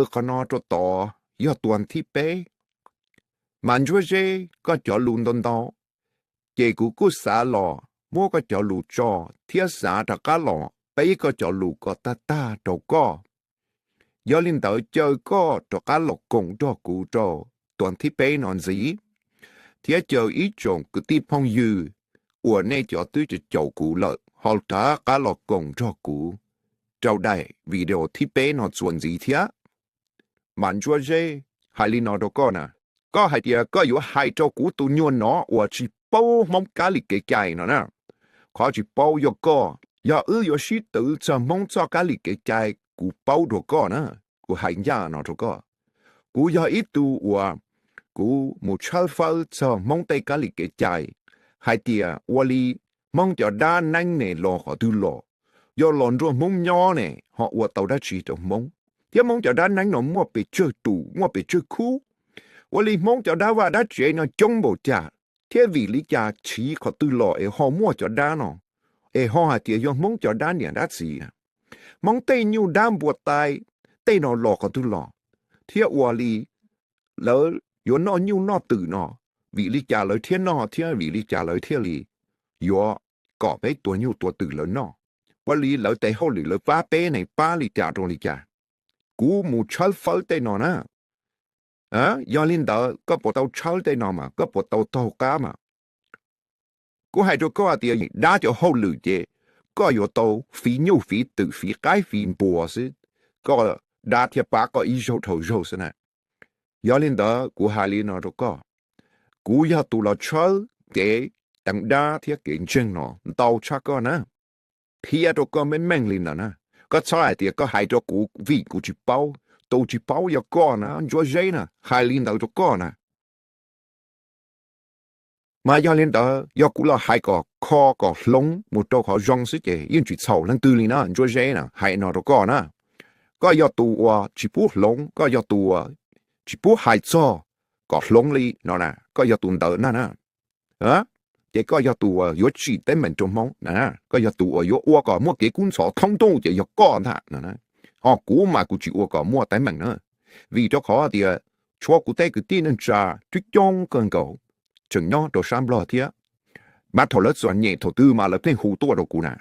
Qhov no rau tod yog tuas thib peb, mas Ntsuab Zeb koj cov lus ntau ntau, ces kuv kuj xav los muab koj cov lus tso thiab xav rov qab los peb koj cov lus kom tag tag rau koj. Yog li ntawd caw koj rov qab los koom nrog kuv rau tuas thib peb no ntxiv, thiab caw ib tsoom kwv tij phooj ywg uas nej cov twb caum kuv lawm ho rov qab los koom nrog kuv rau daim video thib peb no txuas ntxiv thiab. Mas Ntsuab Zeb, hais li no rau koj na, koj hais tias koj yuav hais rau kuv tus nyuag no uas tsis paub Hmoob kab li kev cai no na. Qhov tsis paub yog koj, yog wb yuav sib twv txog Hmoob txoj kab li kev cai kuv paub dua koj na. Kuv hais ncaj no rau koj, kuv yog ib tug uas kuv mus tshawb fawb txog Hmoob tej kab li kev cai, hais tias ua li Hmoob cov dab neeb ne los qhov twg los, yog los nrog Hmoob nyob ne ho ua tau dab tsi rau Hmoob, thiab Hmoob cov dab neeb no muaj pes tsawg tus, muaj pes tsawg khub, ua li Hmoob cov dab vaj dab tsev no coob npaum cas, thiab vim li cas chiv qhov twg los es ho muaj cov dab no, es ho hais tias yog Hmoob cov dab niam dab txiv na. Hmoob tej nyuj dab npua tai tej no los qhov twg los, thiab ua li lawv yuav noj nyuj noj twm no, vim li cas lawv thiaj noj thiab vim li cas lawv thiaj li yuav kom peb tua nyuj tua twm lawv noj, ua li lawv tes hauj lwm lawv pab peb ne pab li cas rau li cas. Kuv mus tshawb fawb tej no na. Yog li ntawd koj puas tau tshawb tej no mas koj puas tau taug qab mas? Kuv hais rau koj tias dab cov hauj lwm ces koj yuav tau fiv nyuj fiv twm fiv qaib fiv npua xwb, koj dab thiaj pab koj ib zaug dhau zaug xwb na. Yog li ntawd kuv hais li no rau koj, kuv yog tus los tshawb kev teev dab thiab kev ntseeg no ntau tshaj koj na. Qhia rau koj meej meej li ntawd na, koj txhob hais tias koj hais rau kuv vim kuv tsis paub. Tus tsis paub yog koj na Ntsuab Zeb na, hais li ntawd rau koj na. Mas yog li ntawd yog kuv los hais kom kho kom hloov mus rau qhov zoo xwb ces yeej tsis txhaum leej twg li na Ntsuab Zeb na, hais no rau koj na. Koj yog tus uas tsis pub hloov, koj yog tus uas tsis pub hais txog kom hloov li no na, koj yog tus ntawd ntag na. Ces koj yog tus uas yuav tsim teeb meem rau Hmoob na, koj yog tus uas yuav ua kom muaj kev kub ntxhov thoob ntuj ces yog koj ntag. Ho kuv mas kuv tsis ua kom muaj teeb meem na, vim rau qhov tias tshuav kuv tej kwv tij neej tsa coob coob kawg nkaus tseem nyob rau sab Nplog thiab, mas thaum lawv txom nyem thaum twg mas lawv pheej hu tuaj rau kuv na.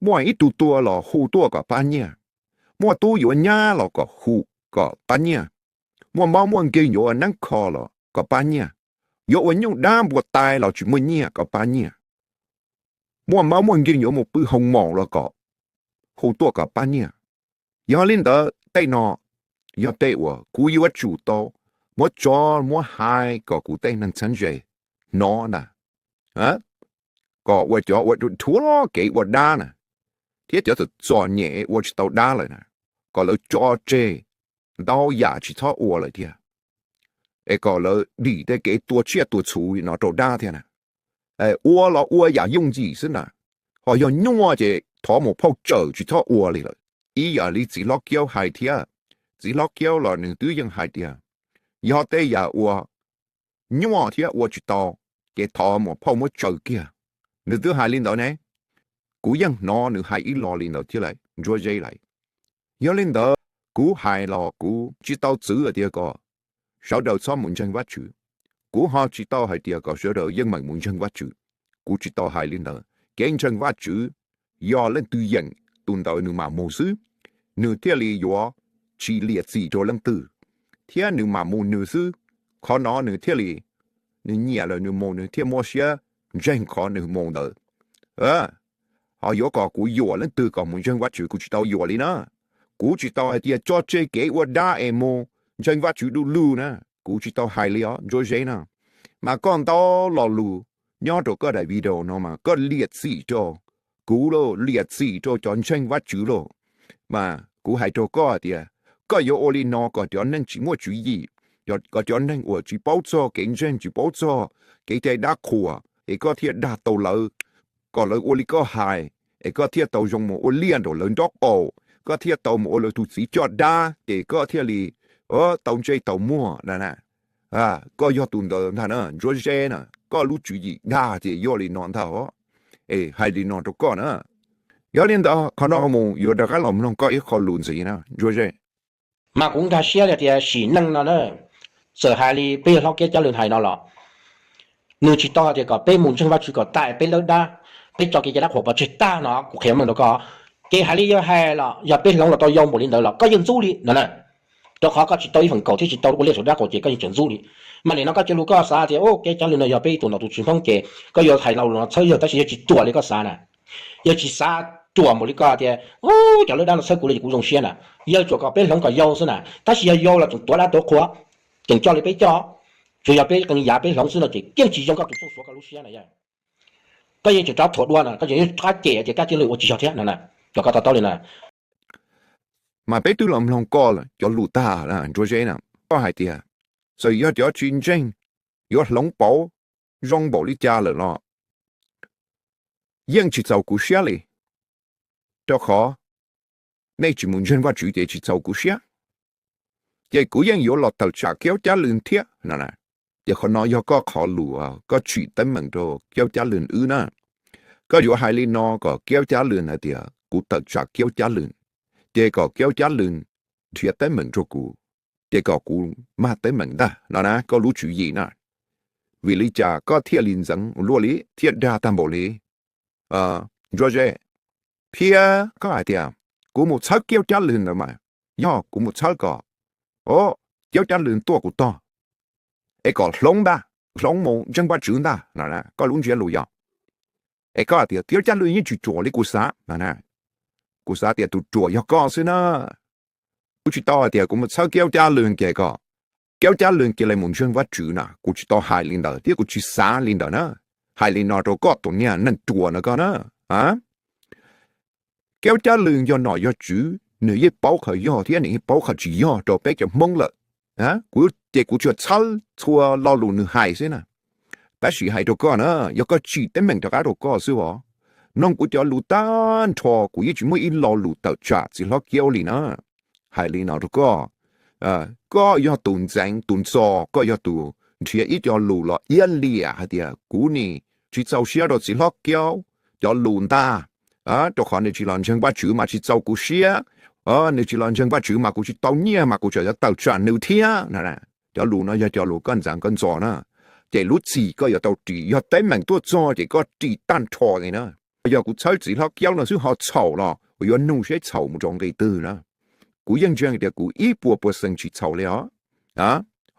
Muaj ib tug tuag los hu tuaj kom pab nyiaj, muaj tub yuav nyab los kom hu kom pab nyiaj, muaj mob muaj nkeeg yuav ua neeb kho los kom pab nyiaj, yuav ua nyuj dab npua tai los tsis muaj nyiaj kom pab nyiaj, muaj mob muaj nkeeg yuav mus pw hoo maum los kom hu tuaj kom pab nyiaj. Yog li ntawd tej no yog tej uas kuv yuav tsum tau muab tso muab hais kom kuv tej neeg txheeb ze hnov ntag, kom ua cov ua dhuav kev ua dab na, thiab cov txom nyem ua tsis tau dab lawm na, kom lawv tso tseg ntau yam tsis txhob ua lawm thiab, es kom lawv dim tej kev tua tsiaj tua txhu no rau dab thiab na. Ua los ua yam yooj yim xwb na, ho yog nyuaj ces thov mus phauj tsawm tsis txhob ua li lawm. Ib yam li txiv hlob Kiaub hais thiab, txiv hlob Kiaub los nws twb yeej hais tias yog tej yam uas nyuaj thiab ua tsis tau ces thov mus phauj muab tsawm kiag. Nws twb hais li ntawd ne, kuv yeej hnov nws hais ib lo li ntawd thiab lawm Ntsuab Zeb lawm. Yog li ntawd kuv hais los kuv tsis tau txwv tias kom sawv daws txhob mus ntseeg Vajtswv, kuv ho tsis tau hais tias kom sawv daws yeej meem mus ntseeg Vajtswv. Kuv tsis tau hais li ntawd. Kev ntseeg Vajtswv yog leej twg yeem tus ntawd nws mam mus xwb, nws thiaj li yuav tsis liam txim rau leej twg, thiab nws mam mus nws xwb. Qhov no nws thiaj li, nws nyiam lawm nws mus nws thiaj muaj siab ntseeg qhov nws mus ntawd. Ho yuav kom kuv yuam leej twg kom mus ntseeg Vajtswv kuv tsis tau yuam li na. Kuv tsis tau hais tias tso tseg kev ua dab es mus ntseeg Vajtswv du lug na, kuv tsis tau hais li os Ntsuab Zeb na. Mas koj ntau lo lus nyob rau koj daim video no mas koj liam txim rau kuv lauj, liam txim rau cov ntseeg Vajtswv lauj. Mas kuv hais rau koj hais tias koj yuav ua li no kom cov neeg tsis muaj tswv yim, kom cov neeg uas tsis paub txog kev ntseeg tsis paub txog kev cai dab qhuas es koj thiaj dag tau lawv, kom lawv ua li koj hais, es koj thiaj tau zoo mus ua liaj nraum lawv nraub qaum, koj thiaj tau mus ua lawv tus txiv coj dab ces koj thiaj li tau ntsej tau muag na. Koj yog tus ntawd ntag na Ntsuab Zeb na, koj lub tswv yim dag ces yog li no ntag os. Es hais li no rau koj na. Yog li ntawd qhov no mus yuav rov qab los mloog koj ib qho lus ntxiv na Ntsuab Zeb. Mas kuv nkag siab li tias sim neej no na, txawm hais li peb yog hlob Kiab Cab Lwm hais no los, nws tsis tau hais tias kom peb mus ntseeg Vajtswv kom tag peb lawb dab, peb tso kev cai dab qhuas pov tseg tag no. Kuv qhia meej rau koj, ces hais li yog hais los yog peb hloov los tau yau npaum li ntawd los koj yeej ntxub li no na. Rau qhov koj tsis tau ib feem kaum thiab tsis tau ua liaj saum dab qhuas ces koj yeej tseem ntxub li. Mas nim no koj cia lug koj xav tias, o, Kiab Cab Lwm no yog peb ib tug nom tus tswv Hmoob ces koj yuav hais lo lus no txhawb yawg, tab sis yawg tsis ruam li koj xav na. Yawg tsis xav ruam npaum li koj tias, o, cov lawb dab no txhawb kuv li ces kuv zoo siab na. Yawg tsuas kom peb hloov kom yau xwb na, tab sis yog yau los tseem tuav dab tuav qhua, tseem coj li peb coj, tsuas yog peb qee yav peb hloov xwb no ces yeej tsis zoo koj tus txooj suav koj lub siab na yog. Koj yeej tseem rov thuam dua no, koj tseem rov cem tias Kiab Cab Lwm ua tsis yog thiab no na. Cov koj to taub li na. Mas peb twb los mloog koj cov lus tag Ntsuab Zeb na, koj hais tias txawm yog cov tsis ntseeg yuav hloov pauv zoo npaum li cas lawm los yeej tsis txaus kuv siab li, rau qhov nej tsis mus ntseeg Vajtswv ces tsis txaus kuv siab, ces kuv yeej yuav los tawm tsam Kiab Cab Lwm thiab no. Ces qhov no yog koj qhov lus koj tsim teeb meem rau Kiab Cab Lwm wb na. Koj yuav hais li no kom Kiab Cab Lwm hais tias kuv tawm tsam Kiab Cab Lwm, ces kom Kiab Cab Lwm nrhiav teeb meem rau kuv, ces kom kuv mag teeb meem ntag no na, koj lub tswv yim na. Vim li cas koj thiaj li ntxeev ua luaj li thiab dag tag npaum li? Ntsuab Zeb, thiab koj hais tias kuv mus txhawb Kiab Cab Lwm ntawd mas yog kuv mus txhawb kom, o, Kiab Cab Lwm tuaj kuv tog, es kom hloov ntag, hloov mus ntseeg Vajtswv ntag no, koj lub ntsiab lus yog. Es koj hais tias Kiab Cab Lwm yeej tsis ruam li kuv xav no. Kuv xav tias tus ruam yog koj xwb na. Kuv tsis tau hais tias kuv mus txhawb Kiab Cab Lwm ces kom Kiab Cab Lwm cia li mus ntseeg Vajtswv na, kuv tsis tau hais li ntawd thiab kuv tsis xav li ntawd na. Hais li no rau koj tus niag neeg ruam no koj na. Kiab Cab Lwm yog nom yog tswv, nws yeej paub qhov yog thiab nws yeej paub qhov tsis yog rau peb cov Hmoob lawm. Kuv ces kuv tsuas txhawb txhua lo lus nws hais xwb na. Tab sis hais rau koj na, yog koj tsim teeb meem rov qab rau koj xwb os. Mloog kuv cov lus tag nrho kuv yeej tsis muaj ib lo lus tawm tsam txiv hlob Kiab li na. Hais li no rau koj, koj yog tus ntxeev tus ntxo, koj yog tus nrhiav ib co lus los iab liam hais tias kuv nim tsis txaus siab rau txiv hlob Kiab cov lus ntag, rau qhov nws tsis los ntseeg Vajtswv mas tsis txaus kuv siab, nws tsis los ntseeg Vajtswv mas kuv tsis tau nyiaj mas kuv tseem yuav tawm tsam nws thiab. Cov lus no yog cov lus koj ntxeev koj ntxo na, ces lub txim koj yuav tau ris, yog teeb meem tuaj txog ces koj ris tag nrho li na. Yog kuv txhawb txiv hlob Kiab no xwb ho txhaum los kuv yuav nug seb txhaum mus rau nqi twg na. Kuv yeej ntseeg tias kuv ib puas puas xees tsis txhaum li os.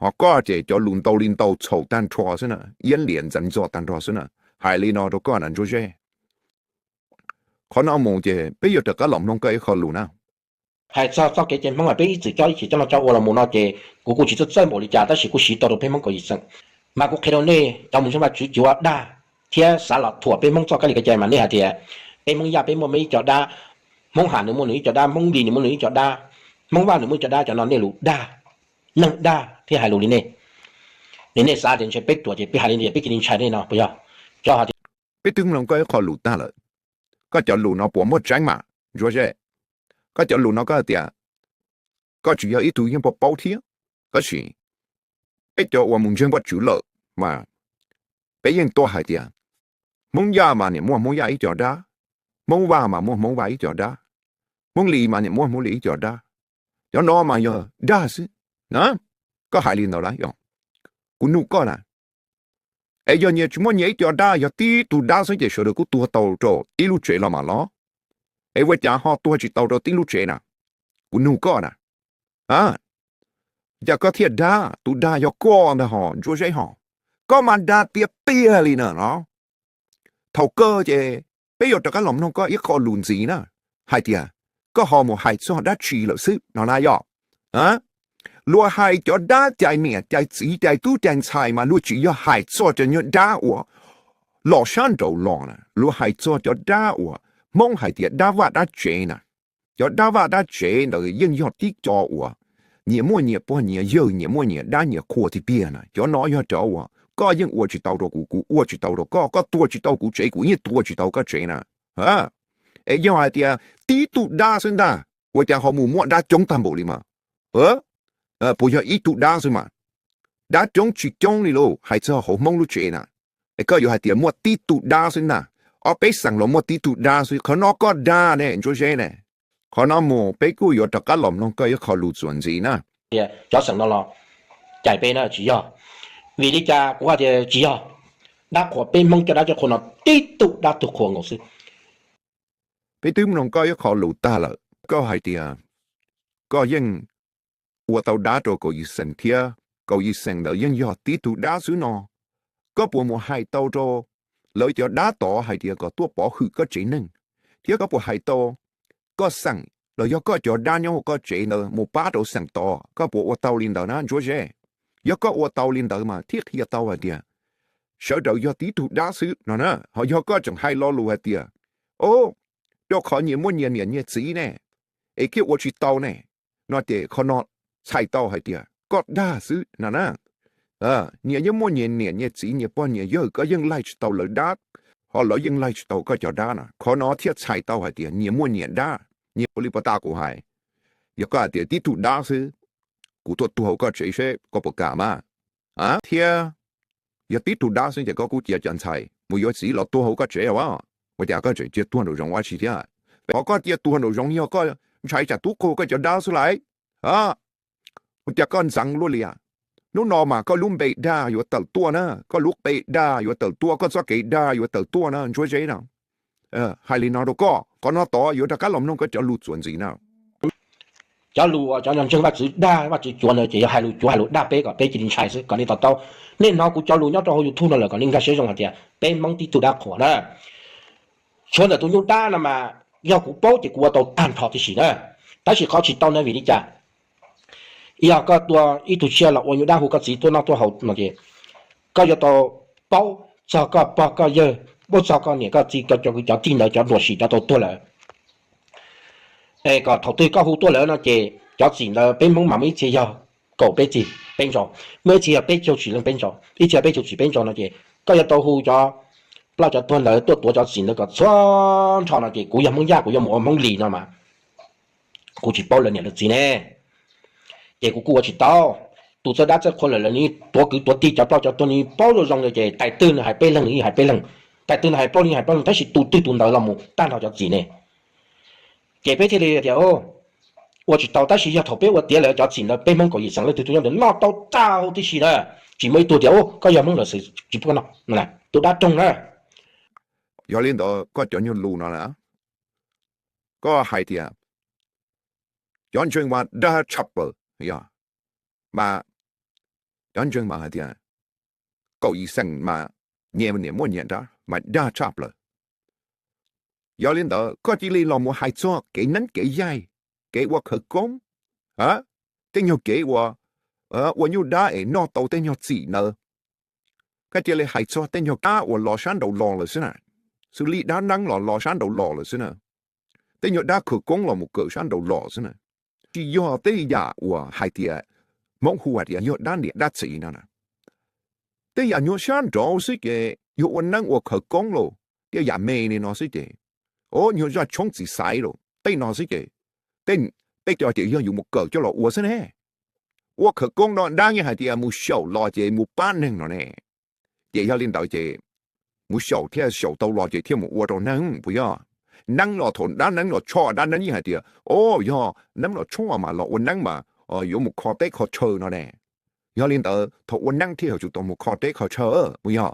Ho koj ces cov lus ntau li ntau txhaum tag nrho xwb na, iab liam ntxeev ntxo tag nrho xwb na. Hais li no rau koj na Ntsuab Zeb. Qhov no mus ces peb yuav rov qab los mloog koj ib qho lus na. Hais txog txoj kev cai Hmoob mas peb ib txwm coj ib chim coj no coj ua los mus no ces kuv kuj tsis txawj txawj npaum li cas tab sis kuj siv tau rau peb Hmoob kom yim xeem. Mas kuv qhia rau nej cov mus ntseeg Vajtswv cov ua dag thiab xav los thuam peb Hmoob txoj kab li kev cai mas nej hais tias peb Hmoob Yaj peb muaj peb ib co dab, Hmoob Ham nws muaj nws ib co dab, Hmoob Lis nws muaj nws ib co dab, Hmoob Vaj nws muaj ib co dab, cov no nej lus dag, neeg dag thiab hais lus li nej. Nej xav tias ntshe peb ruam ces peb hais li ntawd peb cia li ntshai nej no puas yog? Cov hais tias peb twb mloog koj ib qho lus tag lawm, koj cov lus no puas muaj tseeb mas Ntsuab Zeb? Koj cov lus no koj hais tias koj tsis yog ib tug yeej paub paub thiab, tab sis peb cov uas mus ntseeg Vajtswv lawm mas peb yeej tuaj hais tias Hmoob Yaj mas niam muaj Hmoob Yaj ib co dab, Hmoob Vaj mas muaj Hmoob Vaj ib co dab, Hmoob Lis mas niam muaj Hmoob Lis ib co dab. Cov no mas yog dag xwb na. Koj hais li ntawd lawm yog? Kuv nug koj na, es yog nyias tsis muaj nyias ib co dab, yog tib tug dab xwb ces sawv daws kuj tuag tau rau tib lub tsev los mas los, es ua cas ho tuag tsis tau rau tib lub tsev na? Kuv nug koj na, cas koj thiaj dag? Tus dag yog koj ntag ho Ntsuab Zeb ho. Koj mas dag tiag tiag li na no. Thaum kawg ces peb yuav rov qab los mloog koj ib qho lus ntxiv na, hais tias koj ho mus hais txog dab tsi lawm xwb no na yog? Luag hais cov dab cai niam cai txiv cai tub cai ntxhais mas luag tsis yog hais txog cov nyuag dab uas los sab nraud los na, luag hais txog cov dab uas Hmoob hais tias dab vaj dab tsev na. Cov dab vaj dab tsev ntawd yeej yog tib co uas nyias muaj nyias pog nyias yawg, nyias muaj nyias dab nyias qhua tiag tiag na. Cov no yog cov uas koj yeej ua tsis tau rau kuv, kuv ua tsis tau rau koj, koj tua tsis tau kuv tsev, kuv yeej tua tsis tau koj tsev na. Es yog hais tias tib tug dab xwb ntag, ua cas ho mus muaj dab coob tag npaum li mas? Puas yog ib tug dab xwb mas? Dab coob tsis coob li lauj, hais txog hauv Hmoob lub tsev na, es koj yuav hais tias muaj tib tug dab xwb ntag. Ob peb xeem los muaj tib tug dab xwb, qhov no koj dag ne Ntsuab Zeb ne. Qhov no mus peb kuj yuav rov qab los mloog koj ib qho lus txuas ntxiv na. Cov xeem no los cais peb na tsis yog. Vim li cas kuv hais tias tsis yog? Dab qhuas, peb Hmoob cov dab cov qhua no tib tug dab tug qhuas nkaus xwb. Peb twb mloog koj ib qho lus tag lawm, koj hais tias koj yeej ua tau dab rau kaum yim xeem thiab, kaum yim xeem ntawd yeej yog tib tug dab xwb no. Koj puas mus hais tau rau lawv cov dab tod hais tias kom tuaj pov hwm koj tsev neeg? Thiab koj puas hais tau koj xeem los yog koj cov dab nyob hauv koj tsev ntawd mus pab rau xeem tod? Koj puas ua tau li ntawd na Ntsuab Zeb? Yog koj ua tau li ntawd mas thiaj qhia tau hais tias sawv daws yog tib tug dab xwb no na. Ho yog koj tseem hais lo lus hais tias, o, rau qhov nyias muaj nyias niam nyias txiv ne, es thiaj ua tsis tau ne, no ces qhov no txhais tau hais tias koj dag xwb no na. Nyias yeej muaj nyias niam nyias txiv nyias pog nyias yawg, koj yeej laig tsis tau lawv dab, ho lawv yeej laig tsis tau koj cov dab no. Qhov no thiaj txhais tau hais tias nyias muaj nyias dab, nyias ua li pas tas kuv hais. Yog koj hais tias tib tug dab xwb, kuv tuaj tuag hauv koj tsev seb koj puas kam mas. Thiab yog tib tug dab xwb ces koj kuj cia cov ntxhais mus yuav txiv los tuag hauv koj tsev as, ua cas koj tseem cia tuag nraum zoov ua tsi thiab? Qhov koj cia tuag nraum zoov yog koj ntshai tsam tub qhuas koj cov dab xwb lauj. Ua cas koj ntxeev luaj li as? Hnub no mas koj lub npe dag yuav tawm tuaj na, koj lub qe dag yuav tawm tuaj, koj txoj kev dag yuav tawm tuaj na Ntsuab Zeb no. Hais li no rau koj, qhov no tod yuav rov qab los mloog koj cov lus txuas ntxiv na. Cov lus uas cov ntseeg Vaj Tswv dag Vaj Tswv cuav ntawd ces yog hais lus cuav hais lus dag peb kom peb cia li ntshai xwb kom nej to taub. Nej hnov kuv cov lus nyob rau hauv YouTube no lawm kom nej nkag siab zoo hais tias peb Hmoob tib tug dab qhuas na. Tshuav ntawm tus nyuj dab no mas yog kuv paub ces kuv ua tau tag nrho tib si na. Tab sis qhov tsis tau na vim li cas? Yog koj tua ib tug tsiaj los ua nyuj dab hu koj txiv tuaj noj tuaj haus no ces koj yuav tau paub txog koj pog koj yawg, paub txog koj niam koj txiv, koj cov kwv cov tij ntawd cov ruam sim cov tau tuag lawm. Es kom thaum twg koj hu tuaj lawm no ces cov txim ntawd peb Hmoob mas muaj ib txhia yog kaum peb txij peb ntsaus, muaj ib txhia yog peb caug tsis leej peb ntsaus, ib txhia peb caug tsis peb ntsaus no ces koj yuav tau hu cov ploj cov tuag ntawd tuaj tuav cov txim ntawd kom txhua nrho no ces kuv yog Hmoob Yaj kuv yuav mus ua Hmoob Lis no mas kuv tsis paub lawv niam lawv txiv ne. Ces kuv kuj ua tsis tau. Tus txawj dab txawj qhua lawm lawv nws tuav kwv tuav tij cov ploj cov tuag nws paub zoo zoo li ces tais twg nws hais peb leeg nws yeej hais peb leeg, tais twg nws hais plaub nws yeej hais plaub leeg, tab sis tus twg tus ntawd los mus tag nrho cov txim ne. Ces peb thiaj li tias ua tsis tau, tab sis yog thaum peb ua tiav lawm cov txim ntawd peb Hmoob kaum yim xeem leej twg tug nyob ntawd noj tau tag huv tib si na. Tsis muaj ib tug tias ub koj yog Hmoob lawm xwb tsis pub koj noj, tus dab roog na. Yog li ntawd koj cov nyuag lus no na, koj hais tias cov ntseeg mas dag tshaj plaws, yog mas cov ntseeg mas hais tias kaum yim xeem mas nyias niam muaj nyias dab mas dag tshaj plaws. Yog li ntawd koj cia li los mus hais txog kev neeb kev yaig, kev ua khawv koob, tej nyuag kev ua, ua nyuj dab es noj tau tej nyuag txim ntawd. Koj cia li hais txog tej nyuag dab uas los sab nraud los lawm xwb na, xws li dab neeb los los sab nraud los lawm xwb na, tej nyuag dab khawv koob los mus kawm sab nraud los xwb na. Tsis yog tej yam uas hais tias Hmoob hu hais tias yog dab niam dab txiv no na. Tej yam nyuag sab nraud xwb ces yog ua neeb ua khawv koob los, tej yam me li no xwb ces, o, nyuag zaj tshoob txiv xaiv los tej no xwb ces, tej, tej co ces yog yus mus kawm coj los ua xwb ne. Ua khawv koob no dab yeej hais tias mus xyaum los ces mus pab neeg no ne. Ces yog li ntawd ces mus xyaum thiaj xyaum tau los ces thiaj mus ua rau neeg puas yog? Neeb los thaum dab neeb los tshoj dab neeb yeej hais tias o, yog neeb los tshoj mas los ua neeb mas yuav mus kho teb kho chaw no ne. Yog li ntawd thaum ua neeb thiaj yuav tsum tau mus kho teb kho chaw puas yog?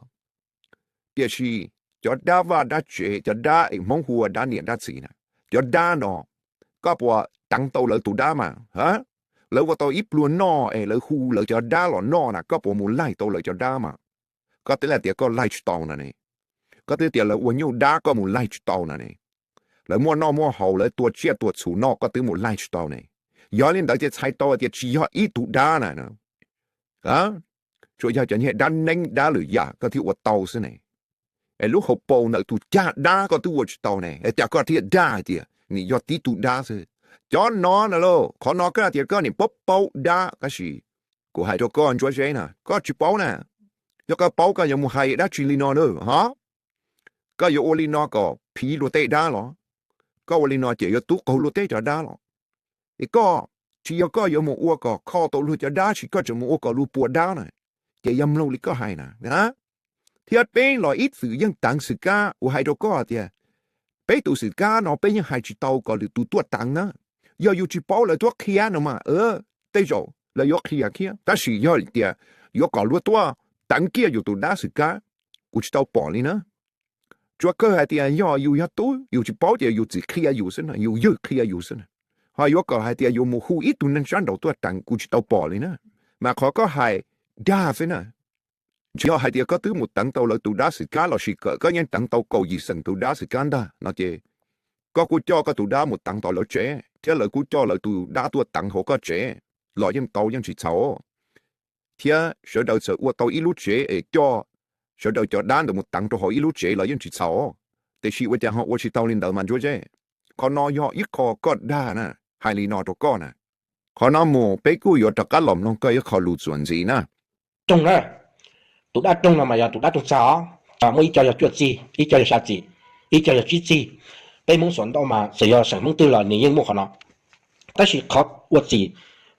Tiam sis cov dab vaj dab tsev, cov dab es Hmoob hu ua dab niam dab txiv na, cov dab no koj puas teev tau lawv tus dab mas? Lawv ua tau ib pluag noj es lawv hu lawv cov dab los noj na, koj puas mus laig tau lawv cov dab mas? Koj twb hais tias koj laig tsis tau no ne. Koj twb tias lawv ua nyuj dab koj mus laig tsis tau no ne. Lawv muaj noj muaj haus lawv tua tsiaj tua txhu noj koj twb mus laig tsis tau ne. Yog li ntawd ces txhais tau tias tsis yog ib tug dab na. Tsuas yog cov niag dab neeb dab lwm yam koj thiaj ua tau xwb ne. Es lub hauv paus ntawm tus cag dab koj twb ua tsis tau ne, cas koj thiaj dag hais tias nws yog tib tug dab xwb? Cov no na lauj, qhov no koj hais tias koj niam paub paub dab, tab sis kuv hais rau koj Ntsuab Zeb na, koj tsis paub na. Yog koj paub koj yuav mus hais dab tsi li no na ho? Koj yuav ua li no kom phiv luag tej dab los? Koj ua li no ces yuav tub qaug luag tej cov dab los? Es koj, tsis yog koj yuav mus ua kom kho tau luag cov dab, tsis koj tseem mus ua kom luag puas dab na. Ces yog mloog li koj hais na. Thiab peb los ib txwm yeej teev xwm kab uas hais rau koj tias Peb tus xwm kab no peb yeej hais tsis tau kom lwm tus tuaj teev na. Yog yus tsis paub lawv tuaj qhia no mas tej zaum lawv yuav qhia thiab, tab sis yog tias yuav kom luag tuaj teev kiag yus tus dab xwm kab, kuv tsis tau pom li na. Tsuas kawg hais tias yog yus yog tub yus tsis paub ces yus txiv qhia yus xwb na, yus ywg qhia yus xwb na. Ho yuav kom hais tias yus mus hu ib tug neeg sab nraud tuaj teev kuv tsis tau pom li na. Mas qhov koj hais dag xwb na. Tsis yog hais tias koj twb mus teev tau lawv tus dab xwm kab lossis koj yeej teev tau kaum yim xeem tus dab xwm kab ntag no ces koj kuj coj koj tus dab mus teev tom lawv tsev thiab lawv kuj coj lawv tus dab tuaj teev hauv koj tsev los yeej tau, yeej tsis txhaum. Thiab sawv daws txawm ua tau ib lub tsev es coj sawv daws cov dab ntawd mus teev rau hauv ib lub tsev los yeej tsis txhaum. Tiam sis ua cas ho ua tsis tau li ntawd mas Ntsuab Zeb? Qhov no yog ib qho koj dag na, hais li no rau koj na. Qhov no mus peb kuj yuav rov qab los mloog koj ib qho lus txuas ntxiv na. Roog na, tus dab roog no mas yog tus dab roog txag os, muaj ib co yog cuaj txig, ib co yog xya txim, ib co yog tsib txig. Peb Hmoob Suav ntau mas txawm yog xeem Hmoob twg los nws yeej muaj qhov no. Tab sis qhov ua txim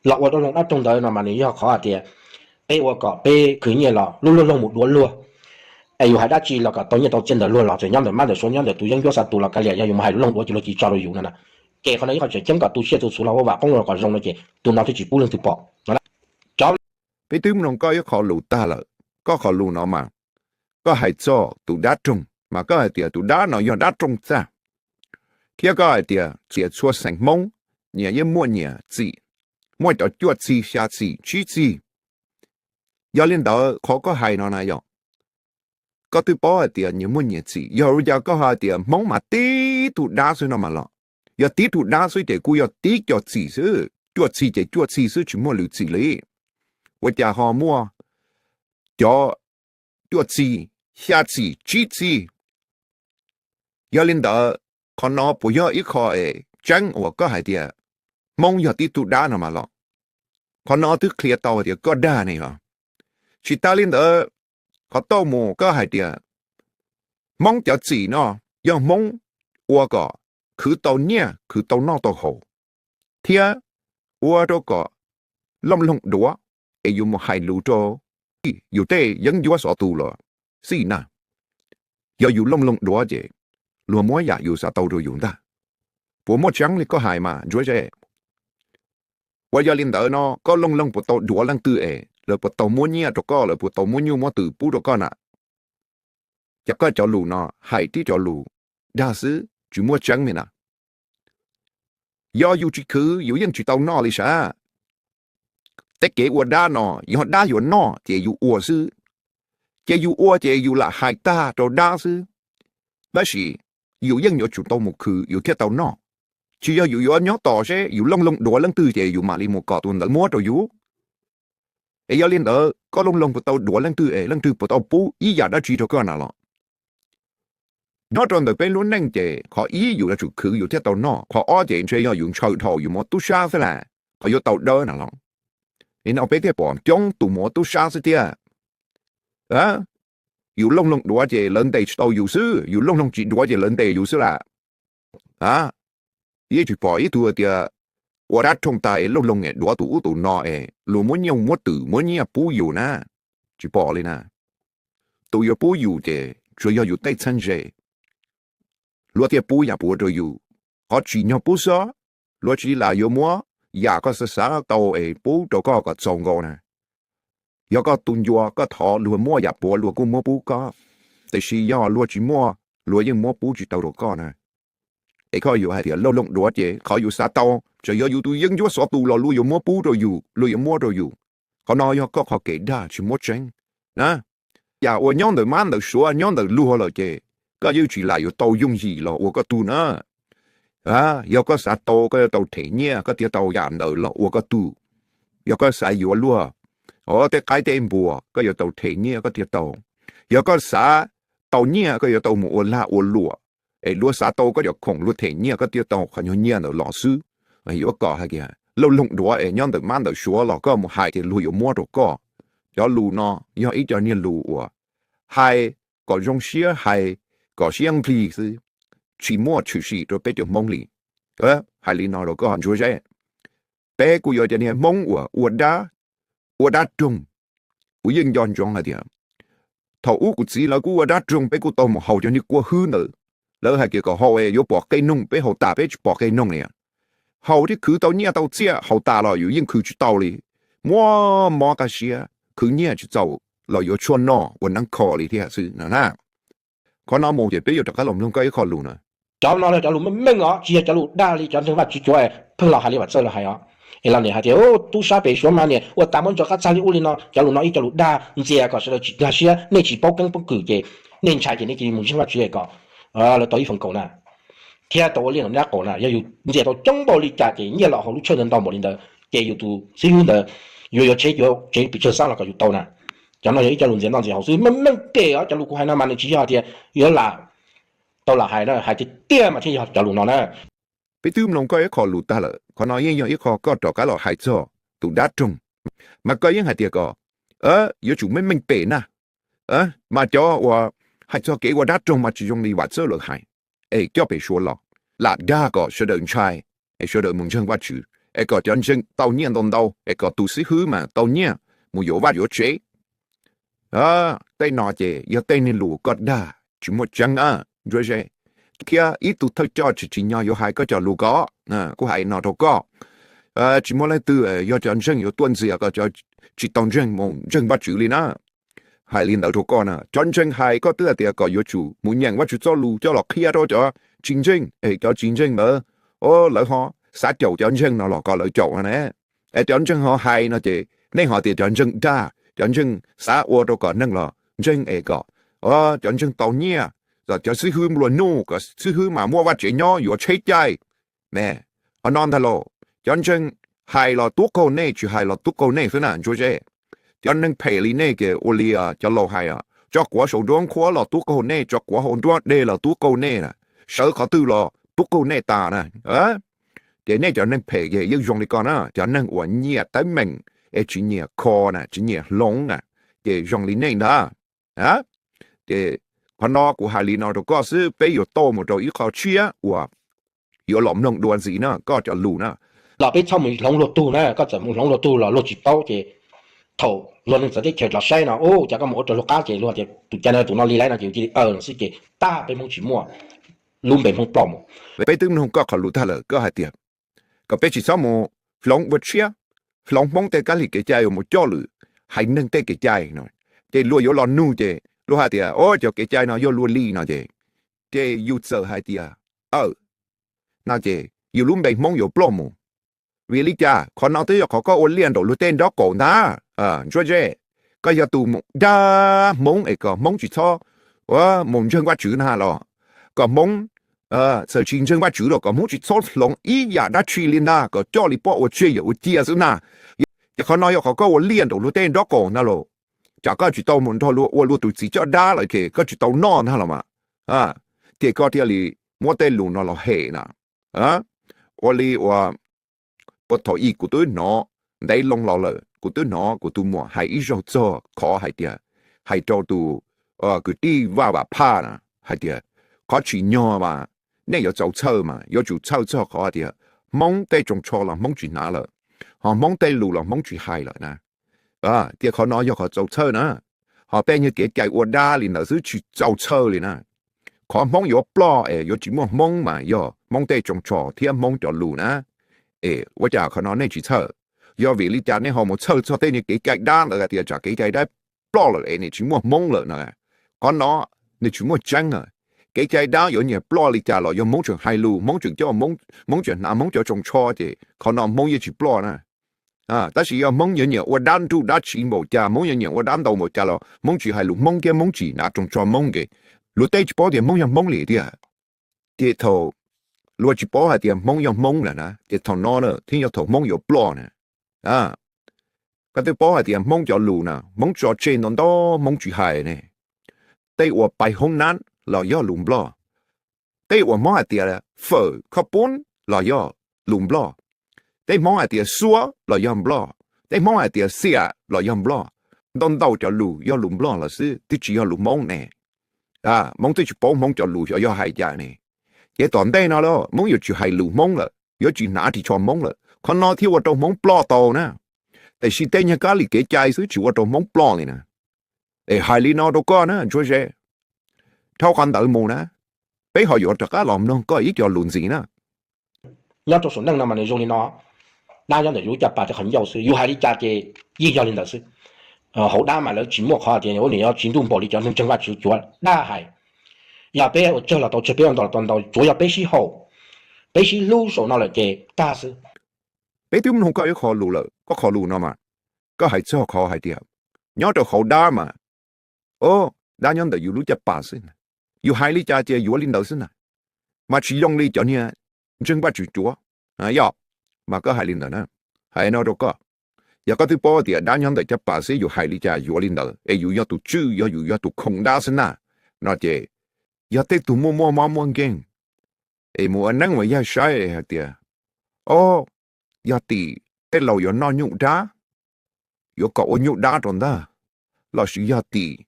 los ua dab roog dab roog ntawd no mas nws yog qhov hais tias peb ua kom peb khwv nyiaj los lub luag loog mus duav luag, es yus hais dab tsi los kom tau nyiaj tau txiaj ntawm luag los txawm nyob ntawm mab ntawm suav nyob ntawm tus yeeb ncuab xav tus los kav liam, yog yus mus hais lub loog duav ces luag tsis tso rau yus no na. Ces qhov no ib qho tseem ceeb kom tu siab tu txhuv los ua vam qoob los kom zoo no ces tus no thiaj tsis pub leej twg pom no. Peb twb mloog koj ib qho lus tag lawm, koj qhov lus no mas koj hais txog tus dab roog mas koj hais tias tus dab no yog dab roog txag, thiab koj hais tias txhua xeem Hmoob nyias yeej muaj nyias txim, muaj cov cuaj txig xya txim tsib txig. Yog li ntawd qhov koj hais no na yog koj twb paub hais tias nyias muaj nyias txim, yog ua cas koj hais tias Hmoob mas tib tug dab xwb no mas los? Yog tib tug dab xwb ces kuj yog tib co txim xwb, cuaj txig ces cuaj txig xwb tsis muaj lwm txim li. Ua cas ho muaj cov cuaj txig, xya txim, tsib txig? Yog li ntawd qhov no puas yog ib qho es tseeb uas koj hais tias Hmoob yog tib tug dab no mas los? Qhov no twb qhia tau tias koj dag ne yog. Tsis tas li ntawd, qhov tau mus koj hais tias Hmoob cov txim no yog Hmoob ua kom khwv tau nyiaj khwv tau noj tau haus, thiab ua rau kom looj loog duav, es yus mus hais lus rau yus tej yeeb ncuab xov tus los xij na. Yog yus looj loog duav ces luag muab yam yus xav tau rau yus ntag. Puas muaj tseeb li koj hais mas Ntsuab Zeb? Ua yog li ntawd no koj looj loog puas tau duav leej twg es lawv puas tau muab nyiaj rau koj, lawv puas tau muab nyuj muab twm pub rau koj na? Ces koj cov lus no hais tib cov lus dag xwb tsis muaj tseeb li na. Yog yus tsis khwv yus yeej tsis tau noj li sav. Tej kev ua dab no yog dab yuav noj ces yus ua xwb. Ces yus ua ces yus lam hais tag rau dab xwb. Tab sis yus yeej yuav tsum tau mus khwv yus thiaj tau noj. Tsis yog yus yuav nyob tos seb yus looj loog duav leej twg ces yus mam li mus kom tus ntawd muab rau yus. Es yog li ntawd koj looj loog puas tau duav leej twg es leej twg puas tau pub ib yam dab tsi rau koj na los? Nyob rau ntawm peb lub neej ces qhov ib yus yuav tsum khwv yus thiaj tau noj, qhov ob ces ntshe yog yus ntshaw dhau yus muab tub sab xwb las, qhov yuav tau dawb na los. Li no peb thiaj pom coob tus muab tub sab xwb thiab. Yus looj loog duav ces lawv ntes tsis tau yus xwb, yus looj loog tsis duav ces lawv ntes yus xwb las. Yeej tsis pom ib tug tias ua dab roog tag es looj loog duav tus ub tus no es luag muab nyuj muab twm muab nyiaj pub yus na. Tsis pom li na. Tus yuav pub yus ces tsuas yog yus tej txheeb ze, luag thiaj pub yam puav rau yus. Qhov tsim nyog pub xwb, luag tsis lam yuav muab yam koj xav xav tau es pub rau koj kom txaus nkaus na. Yog koj tu ncua koj thov luag muab yam puav luag kuj muab pub koj, tiam sis yog luag tsis muaj luag yeej muab pub tsis tau rau koj na. Es koj yuav hais tias looj loog duav ces qhov yus xav tau, txawm yog yus tus yeeb ncuab xov tus los luag yuav muab pub rau yus, luag yuav muab rau yus. Qhov no yog koj qhov kev dag tsis muaj tseeb na. Yam uas nyob ntawm mab ntawm suav nyob ntawm luag lawm ces koj yeej tsis lam yuav tau yooj yim los ua koj tug na. Yog koj xav tau koj yuav tau them nyiaj koj thiaj tau yam ntawd los ua koj tug. Yog koj xav yuav luag tej qaib tej npua koj yuav tau them nyiaj koj thiaj tau. Yog koj xav tau nyiaj koj yuav tau mus ua lag ua luam, es luag xav tau koj cov khoom luag them nyiaj koj thiaj tau qhov nyuag nyiaj ntawd los xwb. Yuav kom hais tias looj loog duav es nyob ntawm mab ntawm suav los koj mus hais tias luag yuav muab rau koj. Cov lus no yog ib co niag lus uas hais kom zoo siab, hais kom siab nplig xwb, tsis muaj tshwm sim rau peb cov Hmoob li. Hais li no rau koj Ntsuab Zeb, peb kuj yog cov niag Hmoob uas ua dab, ua dab roog. Kuv yeej nco ntsoov hais tias thaum ub kuv txiv lawv kuj ua dab roog, peb kuj tau mus haus cov niag kua hwb ntawd. Lawv hais tias kom haus es yuav pom qe noog, peb haus tas peb tsis pom qe noog li. Haus thiab khwv tau nyiaj tau txiaj, haus tas los yus yeej khwv tsis tau li. Muaj mob kaj siab, khwv nyiaj tsis txaus los yuav tshuaj noj ua neeb kho li thiab xwb no na. Qhov no mus ces peb yuav rov qab los mloog koj ib qho lus na. Cov no yog cov lus meej meej os, tsis yog cov lus dag li cov ntseeg Vajtswv cuav pheej los hais li Vam Txawj los hais os. Es los niam hais tias tub sab pem Suav mas niam ua tas muab ntso qab txag li ub li no, cov lus no ib cov lus dag ntxias kom sawv daws tsis nkag siab, nej tsis paub keeb paub kwm ces nej ntshai ces nej cia li mus ntseeg Vajtswv es kom lawv tau ib feem kaum na, thiab tau ua liaj nram nab qaum na. Yog yus ntxias tau coob npaum li cas ces nyiaj los hauv lub tshawj ntawd ntau npaum li ntawd ces yus tus xib hwb ntawd yuav yuav tsheb yuav tsev pes tsawg xab los kom yus tau na. Cov no yog ib co lus ntxias noj ntxias haus xwb, meej meej pem os. Cov lus kuv hais no mas nws tsis yog tias yuav lam tau lam hais na, hais tiag tiag mas thiaj yog cov lus no na. Peb twb mloog koj ib qho lus tag lawm, qhov no yeej yog ib qho koj rov qab los hais txog tus dab roog, mas koj yeej hais tias kom yuav tsum meej meej pem na. Mas cov uas hais txog kev ua dab roog mas tsis zoo li Vam Txawj lawv hais, es coj pem Suav los lam dag kom sawv daws ntshai, es sawv daws mus ntseeg Vajtswv, es kom cov ntseeg tau nyiaj ntau ntau, es kom tus xib hwb mas tau nyiaj mus yuav vaj yuav tsev. Tej no ces yog tej niag lus koj dag tsis muaj tseeb a, Ntsuab Zeb. Thiab ib tug thawj coj tsis tsim nyog yuav hais koj cov lus ko. Kuv hais no rau koj, tsis muaj leej twg yog cov ntseeg yuav tuaj ntxias kom cov tsis tau ntseeg mus ntseeg Vajtswv li na. Hais li ntawd rau koj na, cov ntseeg hais koj twb hais tias kom yuav tsum mus nyeem Vajtswv txoj lus coj los qhia rau cov tsis ntseeg, es cov tsis ntseeg ntawd, o, lawv ho xav caum cov ntseeg no los kom lawv caum no ne. Es cov ntseeg ho hais no ces nej ho tias cov ntseeg dag, cov ntseeg xav ua rau kom neeg los ntseeg es kom cov ntseeg tau nyiaj, kom cov xib hwb nplua nuj, kom xib hwb mas muaj vaj tsev nyob yuav tsheb caij ne. Qhov no ntag lauj, cov ntseeg hais los tub qaug nej, tsis hais los tub qaug nej xwb na Ntsuab Zeb. Cov neeg phem li nej ces ua li cov laus hais, tso quav saum nruab nqhuab los tub qaug nej, tso quav hauv nruab dej los tub qaug nej na, sawv qhov twg los tub qaug nej tas na. Ces nej cov neeg phem ces yeej zoo li ko na, cov neeg uas nyiam teeb meem es tsis nyiam kho na, tsis nyiam hloov na, ces zoo li nej ntag. Ces qhov no kuv hais li no rau koj xwb, peb yuav tau mus rau ib qho tshiab uas yuav los mloog dua ntxiv na koj cov lus na. Los peb txhob mus hloov luag tug na, koj txawm mus hloov luag tug los luag tsis paub ces thaum luag neeg txawv teb chaws los saib no, u, cas koj mus ua rau luag qab ces luag tias tus cas no tus no li lawm no ces cia li aw no xwb ces tag, peb Hmoob tsis muaj lub npe Hmoob ploj mus. Peb twb mloog koj qhov lus tag lawm, koj hais tias kom peb tsis txhob mus hloov ua tshiab, hloov Hmoob tej kab li kev cai uas mus coj lwm haiv neeg tej kev cai no, ces luag yuav los nug ces luag hais tias o, cov kev cai no yog luag li no ces, ces yus txawm hais tias aw, no ces yus lub npe Hmoob yuav ploj mus. Vim li cas? Qhov no twb yog qhov koj ua liaj nraum luag tej nraub qaum ntag Ntsuab Zeb. Koj yog tus mus dag Hmoob es kom Hmoob tsis txhob mus ntseeg Vajtswv na los, kom Hmoob txawm tsis ntseeg Vajtswv los kom Hmoob tsis txhob hloov ib yam dab tsi li ntag, kom coj li poj ua tseg yawm ua cia xwb ntag. Ces qhov no yog qhov koj ua liaj nraum luag tej nraub qaum ntag lauj. Tsam koj tsis tau mus nrog luag ua luag tus txiv coj dab lawm ces koj tsis tau noj ntag los mas, ces koj thiaj li muab tej lus no los hem na. Ua li uas puag thaum ub kuv twb hnov ntev loo los lawm, kuv twb hnov kuv tus muam hais ib zaug txog qhov hais tias, hais rau tus kwv tij Vaj Vam Phaj na, hais tias qhov tsim nyog mas nej yuav txaus txhawj mas yuav tsum txhawj txog qhov tias Hmoob tej tsoos tsho los Hmoob tsis hnav lawm, ho Hmoob tej lus los Hmoob tsis hais lawm na. Tias qhov no yog qhov txaus txhawj na, ho tej nyuag kev cai ua dab li ntawd xwb tsis txaus txhawj li na. Qhov Hmoob yuav ploj es yuav tsis muaj Hmoob mas yog Hmoob tej tsoos tsho thiab Hmoob cov lus na. Es ua cas qhov no nej tsis txhawj? Yog vim li cas nej ho mus txhawj txog tej nyuag kev cai dab ntawd hais tias tsam kev cai dab ploj lawm es nws tsis muaj Hmoob lawm no? Qhov no nws tsis muaj tseeb. Kev cai dab yuav nyiam ploj li cas los yog Hmoob tseem hais lus, Hmoob tseem coj, Hmoob tseem hnav Hmoob cov tsoos tsho ces qhov no Hmoob yeej tsis ploj na. Tab sis yog Hmoob yuav nyiam ua dab nruj dab tsiv npaum cas, Hmoob yuav nyiam ua dab ntau npaum cas los Hmoob tsis hais lus Hmoob thiab Hmoob tsis hnav tsoos tsho Hmoob ces luag tej tsis paub tias Hmoob yog Hmoob li tiag. Ces thaum luag tsis paub hais tias Hmoob yog Hmoob lawm na ces thaum no na thiaj yog thaum Hmoob yuav ploj na. Koj twb paub hais tias Hmoob cov lus na Hmoob tso tseg ntau ntau Hmoob tsis hais ne. Tej uas pais hoob nab los yog lus Nplog, tej uas Hmoob hais tias fawm khoj poob los yog lus Nplog, tej Hmoob hais tias xuab los yog Nplog, tej Hmoob hais tias xiam los yog Nplog. Ntau ntau cov lus yog lus Nplog lawm xwb twb tsis yog lus Hmoob ne. Hmoob twb tsis paub Hmoob cov lus xyov yog hais cas ne. Ces tom ntej no los Hmoob yuav tsis hais lus Hmoob lawm, yuav tsis hnav ris tsho Hmoob lawm, qhov no thiaj ua rau Hmoob ploj tau na. Tiam sis tej nyuag kab li kev cai xwb tsis ua rau Hmoob ploj li na. Es hais li no rau koj na Ntsuab Zeb, dhau qhov ntawd mus na, peb ho yuav rov qab los mloog koj ib co lus ntxiv na. Nyob rau saum neej no mas nws zoo li no, dab nyob ntawm yus lub caj pas thiab qhov ncauj xwb, yus hais li cas ces yeej yog li ntawd xwb. Hauv dab mas lawv tsis muaj qhov tias ua nws yog tsis ntuj npaum li cov neeg ntseeg Vajtswv tsuav dab hais. Yog peb ua tsawg los tau tsawg, peb ua ntau los tau ntau, tsuav yog peb sib haum, peb sib hlub saum no lawm ces tag xwb. Peb twb mloog koj ib qho lus lawm, koj qho lus no mas koj hais txog qhov hais tias nyob rau hauv dab mas, o, dab nyob ntawm yus lub caj pas xwb, yus hais li cas ces yuav li ntawd xwb na, mas tsis yoo li cov niag ntseeg Vajtswv tsuav. Yog, mas koj hais li ntawd na, hais no rau koj, yog koj twb paub tias dab nyob ntawm caj pas xwb yus hais li cas yuav li ntawd es yus yog tus tswj, yog yus yog tus khoom dab xwb na, no ces yog tej tug muaj muaj mob muaj nkeeg es mus ua neeb ua yaig saib hais tias, o, yog tim tej laus yuav noj nyuj dab, yuav kom ua nyuj dab rau ntag, los sis yog tim,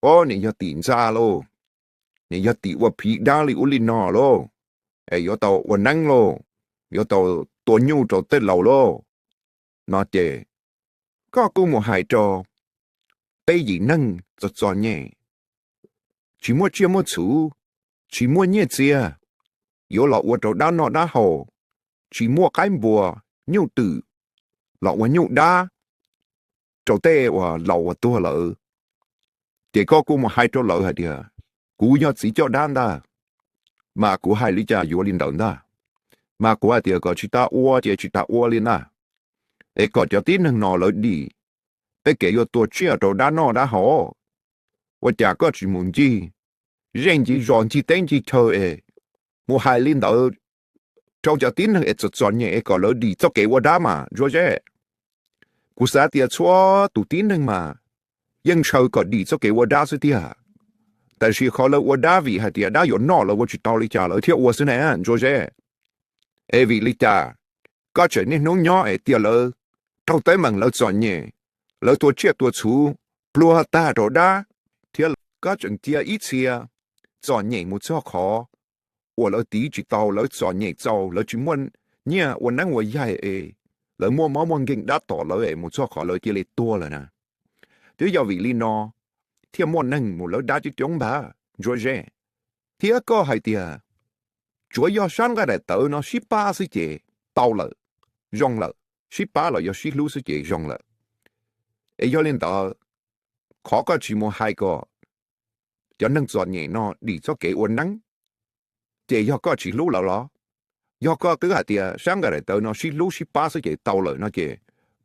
o, nws yog tim ntxa lauj, nws yog tim ua phiv dab li ub li no lauj, es yuav tau ua neeb lauj, yuav tau tua nyuj rau tej laus lauj, no ces koj kuj mus hais rau peb yim neeg txom txom nyem, tsis muaj tsiaj muaj txhu, tsis muaj nyiaj txiag, yuav los ua rau dab noj dab haus, tsis muaj qaib npua, nyuj twm, los ua nyuj dab rau tej uas laus uas tuag lawm, ces koj kuj mus hais rau lawv hais tias, kuv yog txiv coj dab ntag, mas kuv hais li cas yuav li ntawd ntag, mas kuv hais tias kom tsis tas ua ces tsis tas ua li ntag, es kom cov tib neeg no lawv dim, peb kev yuav tua tsiaj rau dab noj dab haus. Ua cas koj tsis mus ncig zej ncig zos ncig teb ncig chaw es mus hais li ntawd rau cov tib neeg es txom txom nyem es kom lawv dim txoj kev ua dab mas Ntsuag Zeb? Kuv xav tias txhua tus tib neeg mas yeej ntshaw kom dim txoj kev ua dab xwb tiag, tab sis qhov lawv ua dab vim hais tias dab yuav noj lawv ua tsis tau li cas lawv thiaj ua xwb ne Ntsuag Zeb. Es vim li cas koj tseem niaj hnub nyob es tias lawv raug teeb meem lawv txom nyem, lawv tua tsiaj tua txhu pluag tag rau dab, thiab koj tseem cia ib txhia txom nyem mus txog qhov uas lawv tiv tsis tau, lawv txom nyem txaus lawv tsis muaj nyiaj ua neeb ua yaig es lawv muaj mob muaj nkeeg dab tom lawv es mus txog qhov lawv cia li tuag lawm na. Twb yog vim li no thiaj muaj neeg mus lawv dab coob coob npag Ntsuag Zeb. Thiab koj hais tias tsuav yog sab nqaij daim tawv no sib pab xwb ces tau lawm, zoo lawm, sib pab los yog sib hlub xwb ces zoo lawm. Es yog li ntawd, qhov koj tsis mus hais kom cov neeg txom nyem no dim txoj kev ua neeb, ces yog koj tsis hlub lawv los? Yog koj twb hais tias sab nqaij daim tawv no sib hlub sib pab xwb ces tau lawm no ces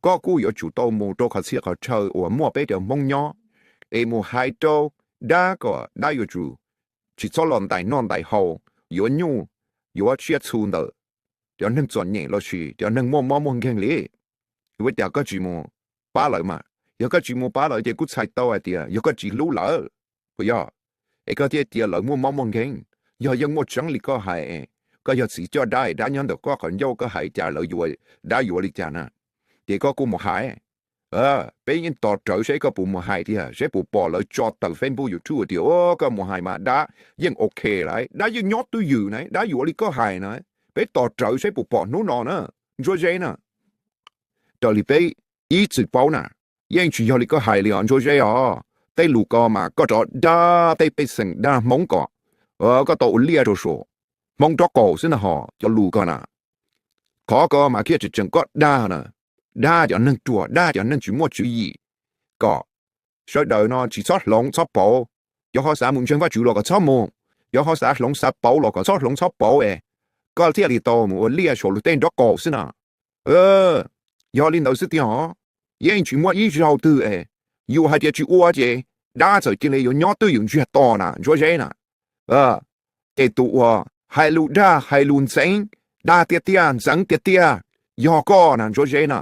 koj kuj yuav tsum tau mus rau qhov txhia qhov chaw uas muaj peb cov Hmoob nyob es mus hais rau dab kom dab yuav tsum tsis txhob los ntais noj ntais haus, yuav nyuj yuav tsiaj txhu ntawm cov neeg txom nyem los sis cov neeg muaj mob muaj nkeeg li. Ua cas koj tsis mus pab lawv mas? Yog koj tsis mus pab lawv ces kuj txhais tau hais tias yog koj tsis hlub lawv, puas yog? Es koj thiaj cia lawv muaj mob muaj nkeeg. Yog yeej muaj tseeb li koj hais, koj yog txiv coj dab es dab nyob ntawm koj qhov ncauj, koj hais cas lawv yuav, dab yuav li cas na? Ces koj kuj mus hais. Peb yeej tos rawv seb koj puas mus hais tiag, seb puas pom lawv tso tawm Facebook YouTube tias koj mus hais mas dab yeej ok lawm, dab yeej nyob twj ywm na, dab yuav li koj hais na. Peb tos rawv seb puas pom hnub no na, Ntsuag Zeb na. Raws li peb ib txwm paub na, yeej tsis yog li koj hais li os Ntsuag Zeb os. Tej lus ko mas koj rov dag tej pej xeem dag Hmoob kom koj tau ua liaj rau saum Hmoob nraub qaum xwb na ho cov lus ko na. Qhov ko mas thiaj tseem tseem koj dag na, dag cov neeg ruam, dag cov neeg tsis muaj tswv yim, kom sawv daws no tsis txhob hloov txhob pauv. Cov ho xav mus ntseeg Vajtswv los kom txhob mus, cov ho xav hloov xav pauv los kom txhob hloov txhob pauv es koj thiaj li tau mus ua liaj saum luag tej nraub qaum xwb na. Yog li ntawd xwb tiag os, yeej tsis muaj ib zaug twg es yus hais tias tsis ua ces dab txawm cia li yuav nyob twj ywm ntsiag to na Ntsuag Zeb na. Ces tus uas hais lus dag hais lus ntxeev, dag tiag tiag ntxeev tiag tiag, yog koj na Ntsuag Zeb na.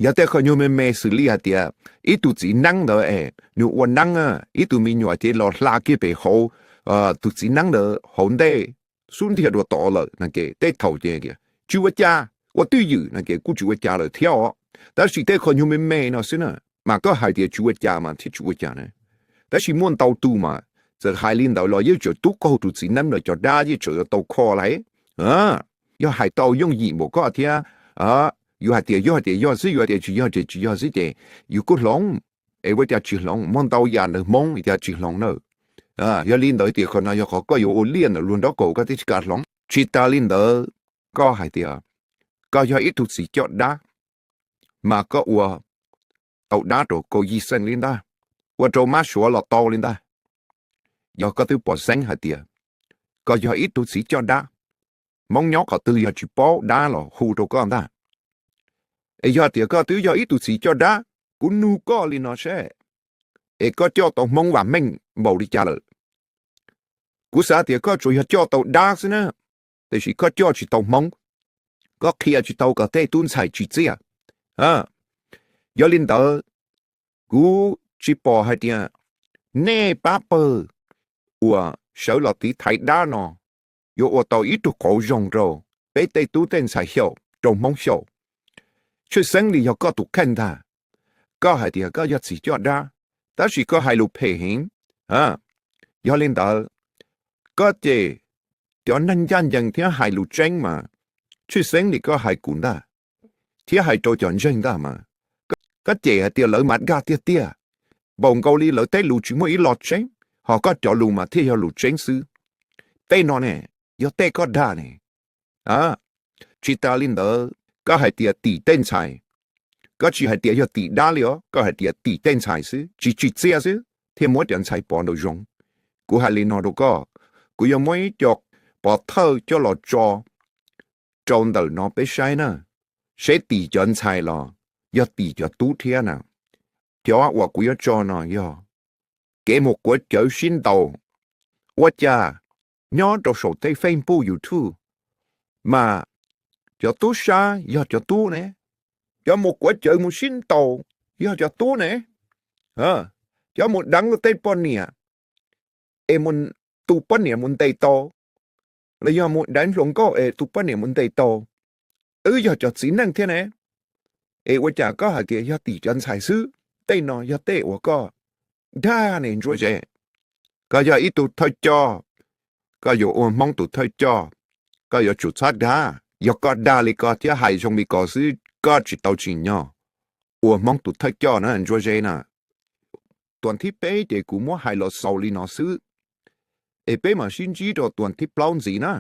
Yog tej qhov nyuag me me xws li hais tias ib tug txiv neeb ntawd es nws ua neeb, ib tug me nyuam ces los hla kiag pem hauv tus txiv neeb ntawd hauv ntej xub ntiag dua tod lawm no ces tej thaum ces tsis ua cas, ua twj ywm no ces kuj tsis ua cas lawm thiab os. Tab sis tej qhov nyuag me me no xwb na, mas koj hais tias tsis ua cas mas thiaj tsis ua cas na. Tab sis muaj ntau tus mas txawm hais li ntawd los yeej tseem tub qaug tus txiv neeb ntawd cov dab yeej tseem yuav tau kho lawm. Yog hais tau yooj yim npaum koj thiab, yus hais tias yog tias yog xwb, yus hais tias tsis yog tias tsis yog xwb ces yus kuj hloov. Es ua cas tsis hloov? Muaj ntau yam ntawm Hmoob cas tsis hloov na. Yog li ntawd tias qhov no yog qhov koj yuav ua liaj ntawm luag nraub qaum koj thiaj tsis kam hloov. Tsis tas li ntawd, koj hais tias koj yog ib tug txiv coj dab, mas koj ua tau dab rau Kaus Yij Xeej li ntag, ua rau Mab Suav los tau li ntag. Yog koj twb pom xeeb hais tias koj yog ib tug txiv coj dab, Hmoob nyob qhov twg yog tsis paub dab los hu rau koj ntag. Es yog tias koj twb yog ib tug txiv coj dab, kuv nug koj li no seb, es koj coj tau Hmoob vam meej npaum li cas lawm? Kuv xav tias koj tsuas yog coj tau dab xwb na, tiam sis koj coj tsis tau Hmoob, koj qhia tsis tau kom tej tub ntxhais tsim txiaj. Yog li ntawd, kuv tsis pom hais tias nej pab pawg uas sawv los tiv thaiv dab no yuav ua tau ib tug qauv zoo rau peb tej tub tej ntxhais xyaum, rau Hmoob xyaum. Tshwj xeeb li yog koj tus kheej ntag. Koj hais tias koj yog txiv coj dab, tab sis koj hais lus phem heev. Yog li ntawd, koj ces cov neeg ncaj ncees thiab hais lus tseeb mas tshwj xeeb li koj hais kuv ntag, thiab hais rau cov ntseeg ntag mas, koj cem hais tias lawv mas dag tiag tiag, npaum nkaus li lawv tej lus tsis muaj ib lo tseeb, ho koj cov lus mas thiaj yog lus tseeb xwb. Tej no ne, yog tej koj dag ne. Tsis tas li ntawd, koj hais tias tim tej ntxhais, koj tsis hais tias yog tim dab li os, koj hais tias tim tej ntxhais xwb, tsis tsim txiaj xwb thiaj muab cov ntxhais pov nraum zoov. Kuv hais li no rau koj, kuv yuav muab ib co pov thawj coj los tso rau ntawm no peb saib na, seb tim cov ntxhais los yog tim cov tub thiab na. Cov uas kuv yuav tso no yog kev mus quav cawv sib ntaus. Ua cas nyob rau saum tej Facebook YouTube mas cov tub sab yog cov tub ne, cov mus quav cawv mus sib ntaus yog cov tub ne, cov mus deev luag tej poj niam es tus poj niam mus ntes tau, los yog mus deev hluas nkauj es tus poj niam mus ntes tau, twb yog cov txiv neej thiab ne. Es ua cas koj hais tias yog tim cov ntxhais xwb? Tej no yog tej uas koj dag ne Ntsuab Ze. Koj yog ib tug thawj coj, koj yuav ua Hmoob tus thawj coj, koj yuav tsum txhob dag. Yog koj dag li ko thiab hais zoo li ko xwb koj tsis tau tsim nyog ua Hmoob tus thawj coj na Ntsuab Ze na. Tuam thib peb ces kuv muab hais los xaus li no xwb, es peb mam sib ntsib rau tuam thib plaub ntxiv na.